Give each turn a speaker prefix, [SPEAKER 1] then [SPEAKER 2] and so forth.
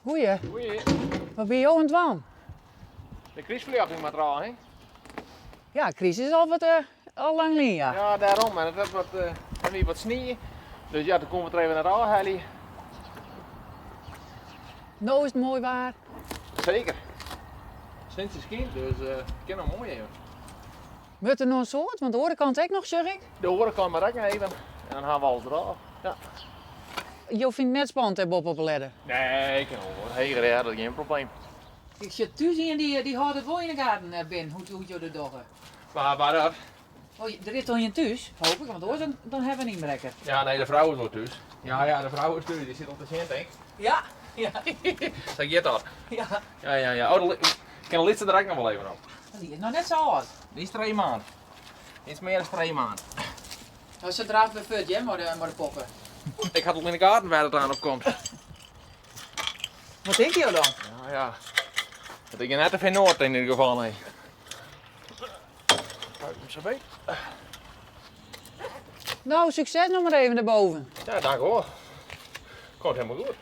[SPEAKER 1] Goeie.
[SPEAKER 2] Goeie.
[SPEAKER 1] Wat binne jo oan it dwaan?
[SPEAKER 2] De krystferljochting moat derôf, hè?
[SPEAKER 1] Ja, kryst is al wat eh, al lang lyn, ja.
[SPEAKER 2] Ja, dêrom. En it hat wat, eh, der wie wat snie. Dus ja, toen koene we it der even net ôfhelje.
[SPEAKER 1] No is it moai waar.
[SPEAKER 2] Seker. Sintsje skynt, dus eh, it kin noch moai even.
[SPEAKER 1] Moat der noch in soad? Want de oare kant ek noch, sjoch ik.
[SPEAKER 2] De oare kant moat ek noch even. En dan ha we alles derôf. Ja.
[SPEAKER 1] Jo fine it net spannend dêr boppe op 'e ledder?
[SPEAKER 2] Nee, ik kin wol wat heger, ja, dat is gjin probleem.
[SPEAKER 1] Ik sjoch thús ien dy, dy hâldt it wol yn 'e gaten eh, bin, hoe't, hoe't jo dat dogge.
[SPEAKER 2] Wa, wa dat?
[SPEAKER 1] Oh, der is toch ien thús, hoop ik, want oars dan, dan hawwe we in ynbrekker.
[SPEAKER 2] Ja, nee, de frou is wol thús. Ja, ja, de frou is thús. Dy sit al te sjen, tink.
[SPEAKER 1] Ja, ja.
[SPEAKER 2] Sa giet dat.
[SPEAKER 1] Ja.
[SPEAKER 2] Ja, ja, ja. Oh, de, kin de lytse der ek noch wol even op.
[SPEAKER 1] Dy is noch net sa âld.
[SPEAKER 2] Dy is trije maand. Iets mear as trije maand.
[SPEAKER 1] No, se draaft wer fuort, hear, mei de, mei de poppe.
[SPEAKER 2] Ik ha al yn 'e gaten wêr't it aan op komt.
[SPEAKER 1] Wat tinke jo dan?
[SPEAKER 2] Ja, ja. Dat ik net te veel noord in ieder geval, nee. Kijk hem zo beet.
[SPEAKER 1] No, sukses noch mar even dêrboven.
[SPEAKER 2] Ja, dank hoor. Komt helemaal goed.